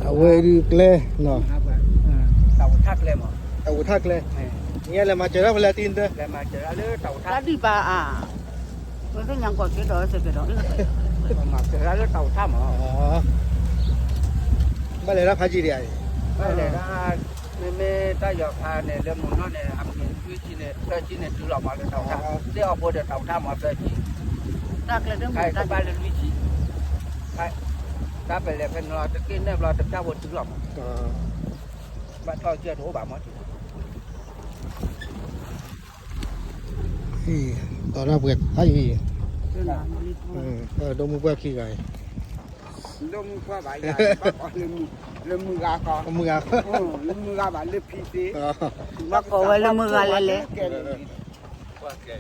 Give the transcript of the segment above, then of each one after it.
အဝဲဒုးကျဲနီၤ, တၢ်အိၣ်ထၣ်ကျဲမး, တၢ်အိၣ်ထၣ်ကျဲ, ညါလဲၤမၤစၢၤတၢ်ဖဲလဲၣ်တံၢ်နတၢ်, လဲၤမၤစၢၤတၢ်လၢတၢ်အိၣ်ထၣ်, တၢ်ဒုးဘၣ်အါ, ဝဲသ့ၣ်ညါကွၢ်က့ၤဒီးစ့ၢ်ကီးဒီး, မၤစၢၤတၢ်လၢတၢ်အိၣ်ထၣ်မး, ဘၣ်လဲၤတၢ်ဖးကံဒံးဧါ, ဘၣ်လဲၤတၢ် မ့မ့ၢ်တၢ်ယီၤခါန့ၣ် လၢမုၢ်နီၢ်န့ၣ် အမံၤလွံၢ်ဆံန့ၣ် သၢဆံန့ၣ်တုၤလီၤမးလၢတၢ်အိၣ်ထၣ်, သ့ၣ်အီဖိဒီးတၢ်အိၣ်ထၣ်မးသၢဆံ, တၢ်ကျဲတမ့ၢ်တၢ်ဘၣ်လၢလွံၢ်ဆံ, တၢ်ပလဲၤဖဲန့ၣ်လီၤ တက့ၢ်နဲၣ်ဘျီတပျၢ်ဖိတုၤလီၤမး, ဘၣ်ထီၣ်ကဲတအိၣ်ဘၣ်မး တီၤတၢ်ပှဲၤဖးယံၤ, ဒိၣ်မုၢ်ပှၢ်ခံဂၤအံၤ, ဒိၣ်မုၢ်ပှၢ်ဘၣ်ယၤ, လၢမုၢ်ဂၤဃီ, လၢမုၢ်ဂၤဘၣ် လၢဖံသ့, ဘၣ်ကိးဝဲလၢမုၢ်ဂၤလဲၤလဲၤ, ကီလၢကျဲ,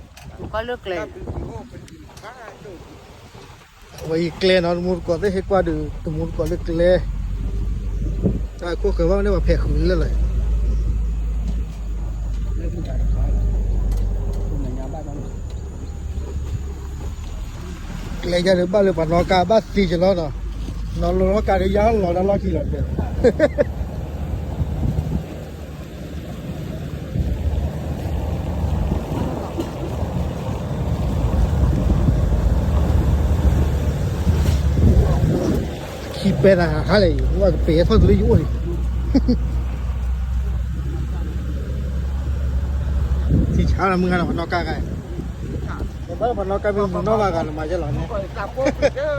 အဝဲအံၤကျဲနီၤ တမူတကိးသ့ၣ်ဟ့ၣ်ကွၢ်ဒုး တမူတကိးလၢကျဲ, တၢ်ခိၣ်ဃၢၤဘၣ်မ့ၢ်န့ၣ် ပှၤဖဲးဃုာ်လၢလီၤ ကျဲယါဒီးဘၣ်လၢပှၤနီၣ်ကါဘၣ်သံကလီနီၤ, နီၣ်လီၤကါဒီးယါလီၤတၢ်လီၢ်ခံလီၤ, ခံပဲနၤဟးလဲၣ်, ဝဲကပဲထီၣ်တုၤလၢယအိၣ်န့ၣ်, ထံဆါလီၤမုၢ်ဂၤနီၤ ပှၤနီၣ်ကါဂၤ, ပှၤနီၣ်ကါမ့ၢ်မုၢ်နီၢ်ဘၣ်ဂၤန့ၣ် မၤယဲလီၤန့ၣ်,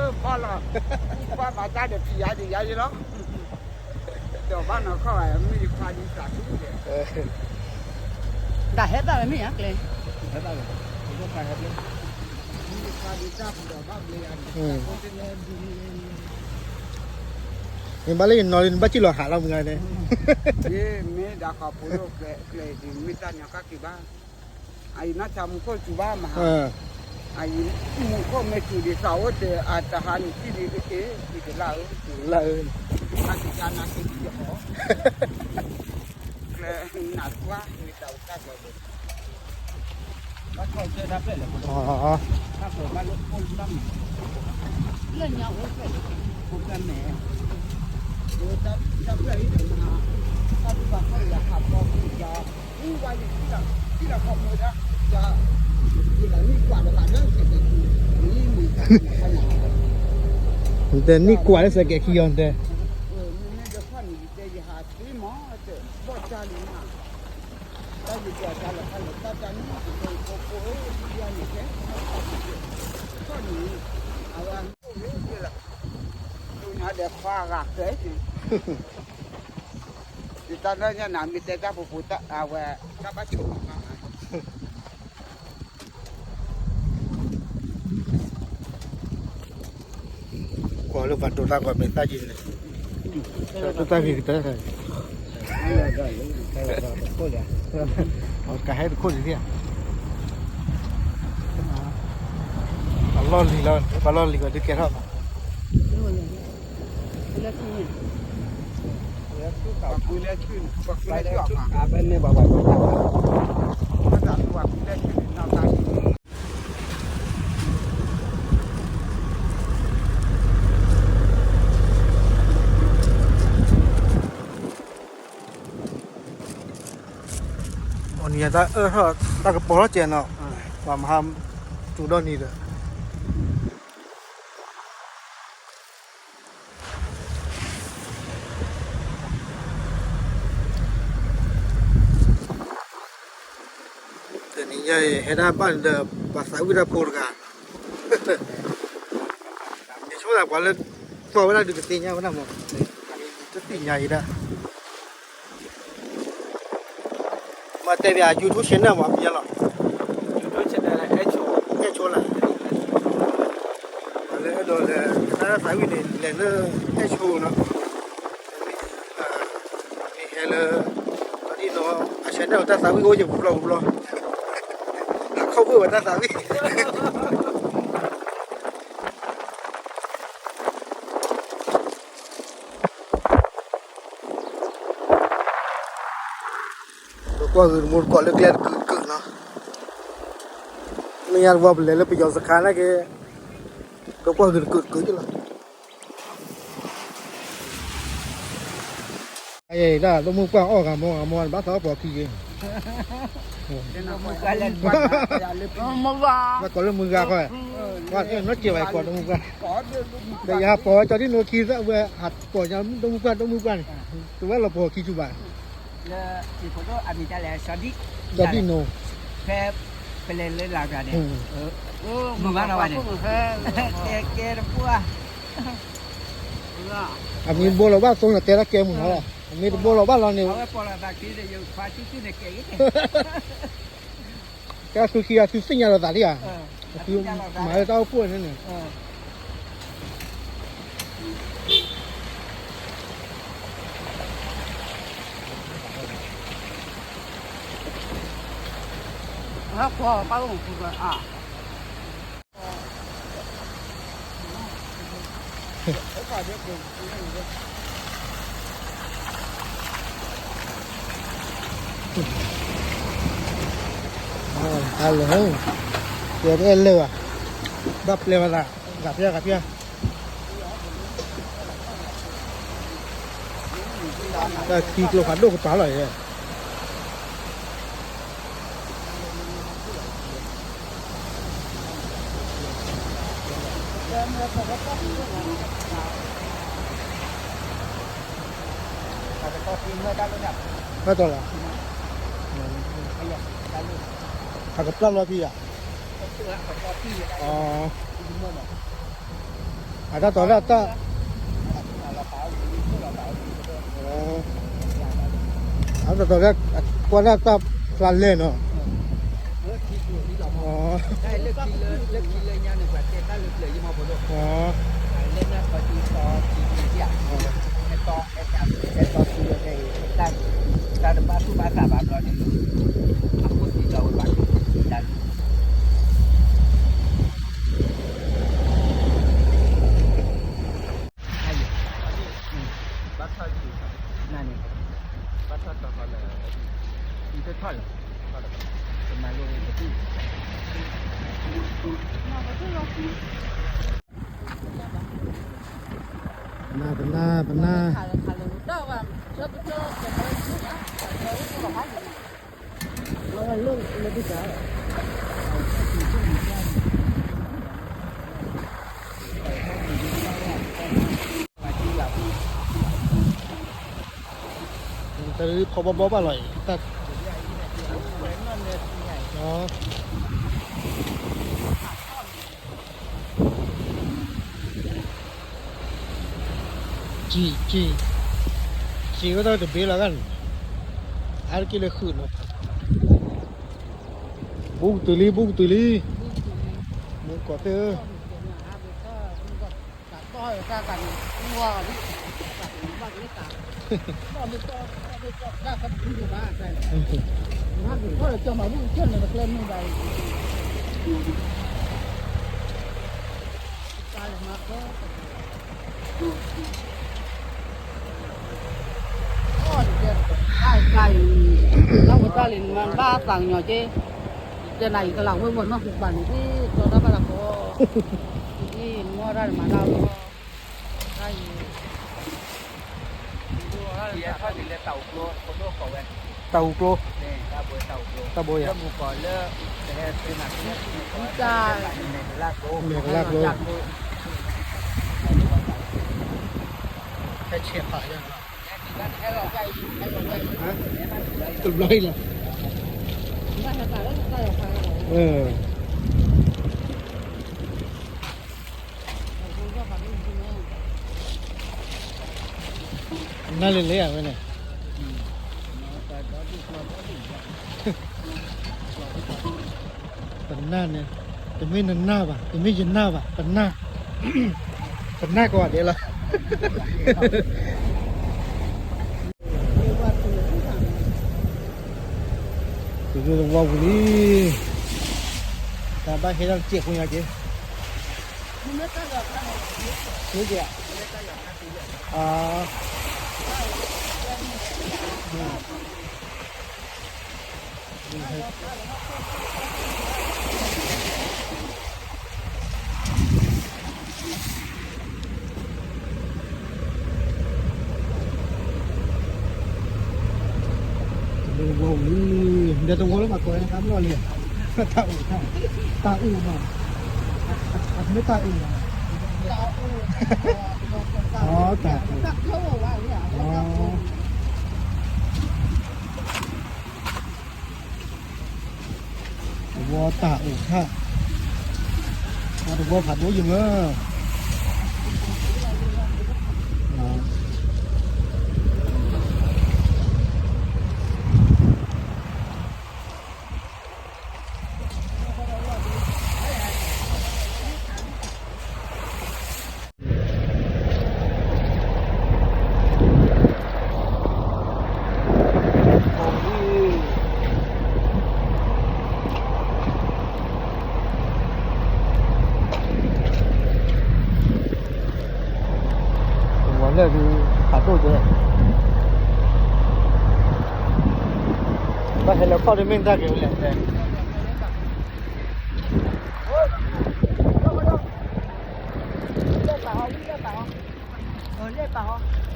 ဘၣ်မၤတၢ်ဒီးဖံးယါဒံးယါယဲလီၤ, ဒီးဘၣ်နီၢ်ခီၣ်ဂၤ မ့ၢ်ယခွါဒ်သးဒ်လဲၣ်, တၢ်ဟဲတၢ်ဝဲမ့ၢ်ယါကျဲ, ဟဲတၢ်ဝဲ, မ့ၢ်ယခွါဒ်တၢ်ပူၤဒီးဘၣ်ဘျဲယါန့ၣ်, နဘၣ်လၢယနီၤလံ နဘၣ်စံၣ်လီၤဟးလီၤမုၢ်ဂၤန့ၣ်, မ့ၢ်ဒၣ်ဃီဖိဒိၣ်ကျဲဒ်မ့ၢ်တၢ်ညီကၣ်က့ၤဘၣ်, အအံၤနီၢ်ဆါမူခိၣ်စူၤဘၣ်မဟါ, အအံၤမူခိၣ်မ့ၢ်စူၤဒံးသးအိၣ်တ့ၢ်အတဟါန့ၣ် စံၣ်ဒံးတက့ၢ် စံၣ်တလၢ်ဧၢ, လၢ်ဧၢ, အတကနၤက့ၤဒံးယဟီ, ကျဲနးကွၢ်မ့ၢ်တၢ်အိၣ်တၢ်ကျဲဒီး ဘၣ်ထီၣ်ကဲတၢ်ဖျဲၣ်လဲၣ်, တၢ်ဖျဲၣ်ဘၣ်လၢအိၣ်လၢမ့ၢ်, လၢညါအိၣ်ဖျဲၣ်, အိၣ်ဖျဲၣ်မဲာ်, တၢ်ဖျဲၣ်အံၤဒီးမဟါ, တၢ်ဒုးဘၣ်ခီၣ်ယၤခးဖီကွံာ်ယၤ, ဝံဝါယထံလီၤ, ထံလီၤခီၣ်မူဒါ, ယၤနံၣ်ကွၢ်ဒီးဘၣ်လၢစဲးကဲးခံ, နတဲနံၣ်ကွၢ်လၢစဲးကဲးခံအီၤနတဲ, မ့မ့ၢ်ယခီၣ်န့ၣ် ယတဲယဟးသ့မး, ဘီၣ်ကၢ်လံနၤ, တၢ်ယကွၢ်တၢ်လီၤခါလီၤတၢ်တၢ်န့ၣ် ယတဲဖိဖိဧၢ ဒုးယၤန့ၣ်တဲ, ခီၣ်န့ၣ်, အဝဲ, ဒုးညါဒီးခွါဂၤကဲ, ယတၢ်လၢညါနၤမ့ၢ်တဲတၢ်ဖိဖိတၢ်အဝဲ, တၢ်ဘၣ်ဆိၣ်မးမး ကွၢ်လၢပှၤဒိးတၢ်ကွၢ်မ့ၢ်သၣ်က့ၤန့ၣ်, ဒိးတၢ်ဂ့ၤကတၢၢ်, ကဟဲတခိၣ်န့ၣ်သ့ၣ်, ပှၤလီၢ်လံၤလီၤ ပှၤလီၢ်လံၤကီးဒုးကဲထီၣ်ဘၣ်, အနံၤတၢ်အၢၣ်ထီၣ် တၢ်ကပီၤထီၣ်ကဲနီၤ, ပှၤမဟါ တူၢ်ဒီနံၤဒီး တနံၤညါအံၤ ဟဲဒၣ်ဘၣ်န့ၣ်ဒီး ပှၤသးဝံၣ်တၢ်ဖိတဂၤ, ယဆိကမိၣ်သးပှၤလၢ ကွၢ်ဝဲဒၣ်ဒုးကသ့ၣ်ညါဝဲဒၣ်မး, တသ့ၣ်ညါအံၤဒၣ် မ့ၢ်တဲဘၣ် YouTube channel မ့ၢ်မံၤလီၤ, YouTube channel အဲၣ်ဆိလၢ, ပှၤလၢအဲၣ်ဒိးလဲၤ ကနၣ်တၢ်သးဝံၣ်န့ၣ် လဲၤလၢ အဲၣ်ဆိနီၤ, မ့ၢ်ဟဲလၢ အ channel တၢ်သးဝံၣ်အိၣ်ယံၤပူၤဘျီပူၤဘျီ, အခီၣ် ဝဲတၢ်သးဝံၣ် ကွၢ်ဂုာ်တမူတကိးလၢကျဲတကုာ်တကုာ်နီၤ, မ့ၢ်ညါတဝီပလဲၤလၢပယီၤစခါနာ်က့, ကွၢ်ဂုာ်တကုာ်တကုာ်လီၤ. တၢ်ဒိၣ်မုၢ်ပှၢ်အီၣ်ဂၤမီဂၤမီ ဘၣ်သးအီၣ်ပိာ်ခံက့ၤ, ဘၣ်ကိးလၢမုၢ်ဂၤဃီ, နီၢ်စဲးဝဲကိးဒိၣ်မုၢ်ပှၢ်, ဒီးယဟးပိာ်ဝဲကၠီဒံၣ်နိခံသၢဝဲ ဟးပိာ်ညါဒိၣ်မုၢ်ပှၢ်ဒိၣ်မုၢ်ပှၢ်န့ၣ်, တဝဲလီၤပိာ်ခံဆူဘၣ်, ကၠီဒံၣ်နိ, ဖဲပလဲၤလၢလၢန့ၣ်, မုၢ်ဘၣ်နီၤဘၣ်န့ၣ်, ကဲတပှၢ် အမ့ၢ်တဘိလီၤဘၣ်သိးန့ၣ် တဲတၢ်ကဲမုၢ်နီၤ, အမ့ၢ်တဘိလီၤဘၣ်လီၤန့ၣ်, ကဲသုခံဂၤသုသ့ၣ်ညါလီၤသးလံဧါ, သုမၤလၢတၢ်အိၣ်ဖှိၣ်န့ၣ်န့ၣ် ဟဲကွၢ်ပၢ်အိၣ်မူအါ, တၢ်လၢာ်, ကဲတအဲၣ်လၢာ်ဘၣ်, ဘၣ်ပျဲဝဲသး, ဂၤဖျါဂၤဖျါ, တၢ်ခံကျိဖးဒိၣ်ကပၤလီၤအံၤ ဘၣ်တီၢ်လီၤ, အကပျၢ်လီၤဖံးဧါ, အတၢ်တီၤဒၣ်တၢ်, အတၢ်တီၤဒၣ်, ကွၢ်ဒၣ်တၢ်ဖျါလဲၣ်နီၤ, ပနၢ် ပနၢ် ပနၢ် တၢ်ဖီဘီဘီဘၣ်လီၤအံၤ, တၢ် စံး စံး စံးဝဲတၢ်တဘ့ၣ်လီၤဂၤန့ၣ်, အါတက့ၢ်လၢဃုာ်နီၤ, ဘူးကတုၤလံ ဘူးကတုၤလံ, မူကိးသ့ၣ်ဧၢ တၢ်ဝဲတၢ်လံၤ နမ့ၢ်ဘၣ်သးကညီၤက့, တဲနၤအံၤကလၤဝဲမ့ၢ်နီၢ်ဟူပှၤန့ၣ် ဒ်သိးတၢ်ဘၣ်လၢကီ, ဒ်မ့ၢ်တၢ်န့ၣ်မၤတၢ်လီၤ, တၢ်အံၤ တၢ်အူကျိ, တၢ်ဘိယၤ, တၢ်ဘိယၤ, မဲာ်ကလၢ်ကျိ, ဟဲဆဲးဖးယၤ, တဘျီအံၤလီၤ, နၢ်လၢလၢအဝဲန့ၣ်, ပနၢ်န့ၣ်, တမ့ၢ်နနၢ်ဘၣ်, တမ့ၢ်ယနၢ်ဘၣ်, ပနၢ်, ပနၢ်ကိးဂၤဒဲးလီၤ, တုၤလၢသဝီပူၤလံ. ဘၣ်ဟဲလၢစဲးဖိညါက့ၤ, က့ၤ, အ တဝီလံ, ဒီးတဝီလၢပှၤကိးန့ၣ် တၢ်ဘျီၣ်လံ, တၢ်အိၣ်ထၣ်, တၢ်အိၣ်မး, အမ့ၢ်တၢ်အိၣ်မး, အတၢ်အိၣ်, တဝီတၢ်အိၣ်ထၣ်, တဝီဖးဒိၣ်ယမၢ, ဝၤလၢဒုး ဖးဒိၣ်ကဲ, ဘၣ်ဟဲလၢခီၣ်ဒ်မ့ၢ်တၢ်က့ၤလဲၣ်,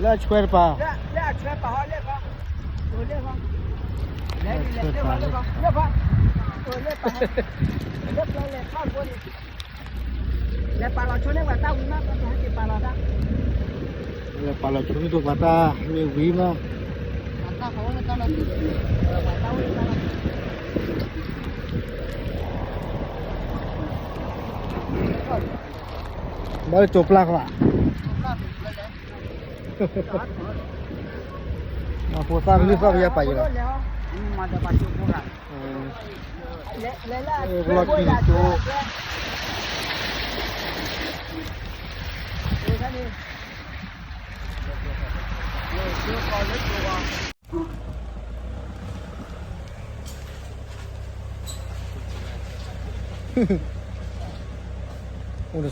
လၢအဆွဲတပၤ, လဲၤပာ်လီၤဆိန့ၢ်ပှၤတၢ်ဝံၤမး ပဟဲက့ၤပာ်လီၤတၢ်, လဲၤပာ်လီၤဆိန့ၢ်ပှၤတၢ်မ့ၢ်ဝံၤမး, ဘၣ်လၢကၠိပျၢ်ဃီဧါ, ဖိသၣ်ကလုၢ်သီၣ်ကယဲၢ်ပာ်ယံၤလီၤ, လီၢ်ခံကၠိ အိၣ်ဒီးစီ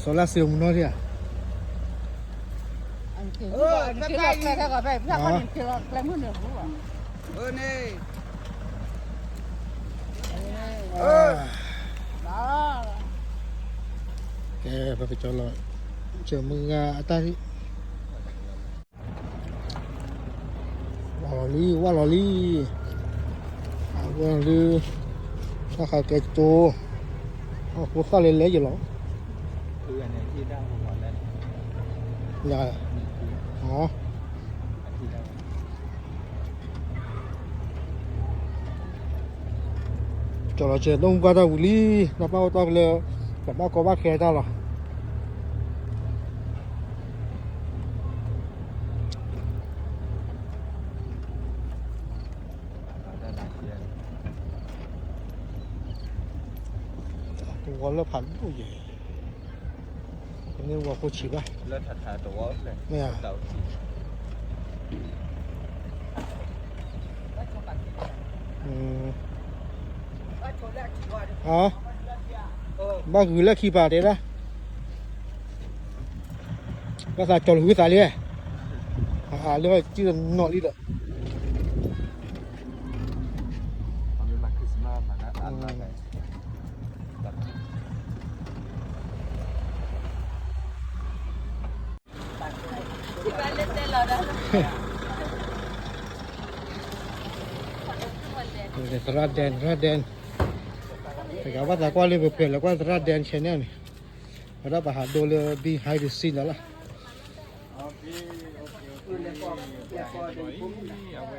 ၤလါစ့မူနီၢ်ဒံးဧါ, ကဲ ပကကၠီလီၤ, ကၠီမုၢ်ဂၤအတၢ် ဝါလီၤလံ ဝါလီၤလံ, အဝဲလၢ တၢ်ဃးကဲကၠိ, အဖိသၣ်လဲၤလဲၤယလီၤ, ယၤ, ကၠီလီၤစဲး တၢ်မူဘၣ်တၢ်ဝံၤလံ, တၢ်ဘၣ်အိၣ်တၢ်ကလၢ, တၢ်ဘၣ်ကီဘၣ်ခဲတၢ်လီၤ. တဝီလၢဖးဒိၣ်ယဲၢ်, န့ၣ်ဝီဖိဆံးဘၣ်, မ့ၢ်ဧါ, ဘၣ်ဂုၤလၢခံပၤတဲဒၣ်, ဘၣ်သးကၠီလီၤဝံသးလံ, လၢကံၣ်နီၣ်လံဒီး သရၣ်ဒဲၣ် သရၣ်ဒဲၣ်, တဂၤဘၣ်သးကွၢ်လၢပှဲၤပှဲၤလၢကွၢ်သရၣ်ဒဲၣ် channel န့ၣ်, ဝဲဒၣ်ပဟးဒိလၢ behind the scene လီၤလီၤ.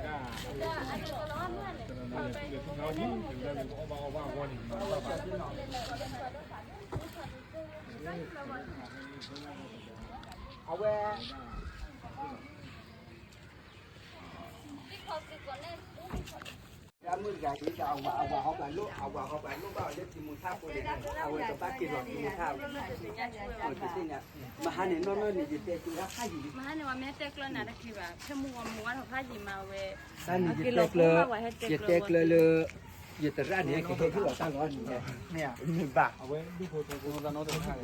အဝဲ ဒၣ်မုၣ်တဂၤဒ်ဒီး အဝၤ အဝၤဟီပာ်လိၣ် အဝၤဟီပာ်လိၣ်ဘၣ်အီၤလၢထံမူထၣ်ဖိန့ၣ် အဝဲကဘၣ်က့ၤလီၤထံမူထၣ်ဝဲ, တသ့ၣ်ညါ, မဟါန့ၣ် နီၢ်နီၢ်န့ၣ် ယတဲကျၢၤဒၣ်ဖးယံၤလံ, မဟါန့ၣ် ဝဲမ့ၢ်တဲကျၢၤနၤတက့ၤဘၣ် ဖဲမုၢ်ဂီၤမုၢ်ဝါထီၣ်ဖးယံၤမးဝဲ, တၢ်န့ၣ် ယတဲကျၢၤ, ယတဲကျၢၤလၢ ယတရၣ်န့ၣ် ကဟဲထီၣ်လီၤတၢ်လီၤန့ၣ်, မ့ၢ်ဘၣ်, မ့ၢ်, မ့ၢ်, မ့ၢ်, မ့ၢ်,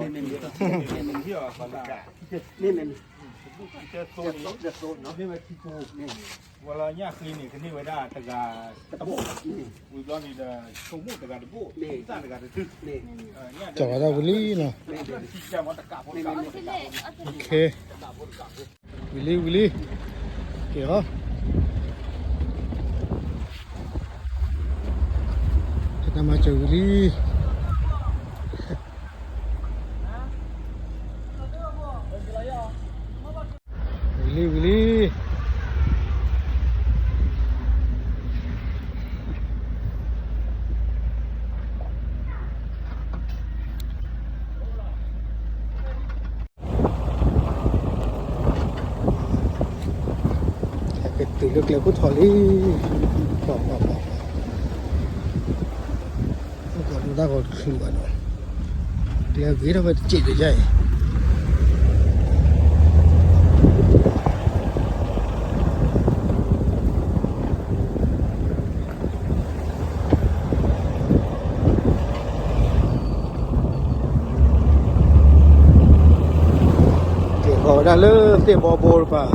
မ့ၢ်, ဝဲလီၤညၣ်ဃ့န့ၣ် ကန့ၢ်ဝဲဒၣ်တဂၤတဘိၣ်, ဝံၤဘျီန့ၣ်ဒီး ဆိကမိၣ်တဂၤတဘိၣ်, သၣ်တဂၤတဒု, ကၠီၤဝဲဒၣ်ဝံၤလံနီၤ, ဝံၤလံ ဝံၤလံ, က့ၤဟီ, တၢ်မၤစၢၤဝံၤလံ ဝံၤလံ ဝံၤလံ, ကတုၤလၢကျဲခိၣ်ထီလံ, ပှၤ ပှၤ ပှၤ ပှၤ ကဒိးတၢ်ဂီၤတချုးဘၣ်နီၤ, ကျဲဂ့ၤထီၣ်ဝဲတစဲးတယါအံၤ က့ၤဃီၤဝဲဒၣ်လၢသ့ၣ်ဘီဘိတပၤ, အ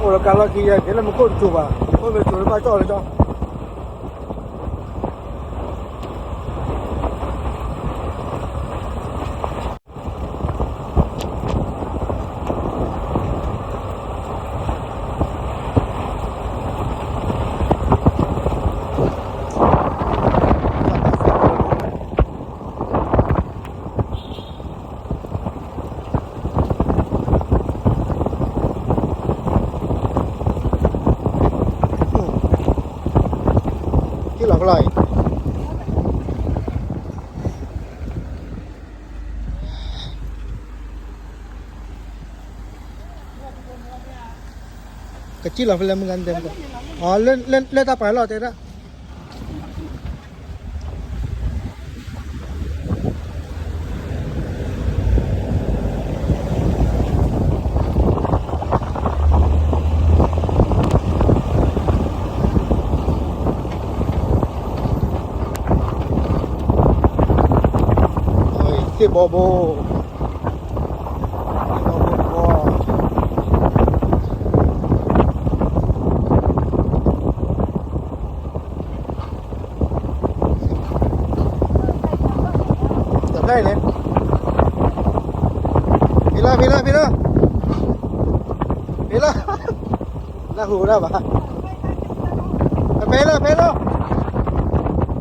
ိၣ်လၢကါလီၢ်ခံယဲၢ် က့ၤလၢမူခိၣ်တစိၤဘၣ်, မူခိၣ်မ့ၢ်စိၤလၢဘၣ်ကၠီၣ်လၢကၠီ ထံၣ်လီၤဖဲလဲၣ်အံၤ, ကစံၣ်လီၤဖဲလဲၣ်မုၢ်ဂၤန့ၣ်တဲ, အီ လၢတၢ်ပှၤလီၢ်တဲဒၣ် သ့ၣ်ဘီဘိ သ့ၣ်ဘီဘိ တဖျၢၣ်အံၤန့ၣ်, ဖံလၢ ဖံလၢ ဖံလၢ, ဖံလၢ, နၢ်ဟူဒၣ်ဘၣ်, ဖဲလၢ ဖဲလၢ, နၢ်ဟူဒၣ်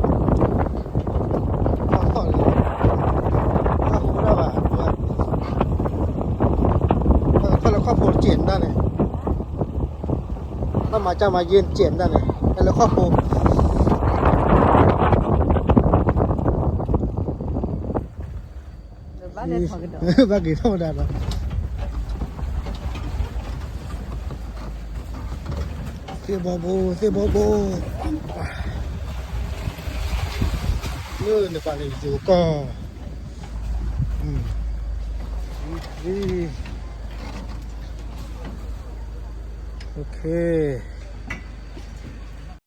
ဘၣ်, ထီၣ်လၢခီၣ်ဖိတစဲးဒၣ်န့ၣ် ဘၣ်မၤကၢ်မၤယဲၢ်စဲးမတၢ်န့ၣ် ဟဲလၢခီၣ်ဖိ, ဘၣ်က့ၤထီၣ်ဝဲဒၣ်ဒီး သ့ၣ်ဘီဘိ သ့ၣ်ဘီဘိ, လၢနပာ်လၢယိၤကီၢ်, လံ, OK.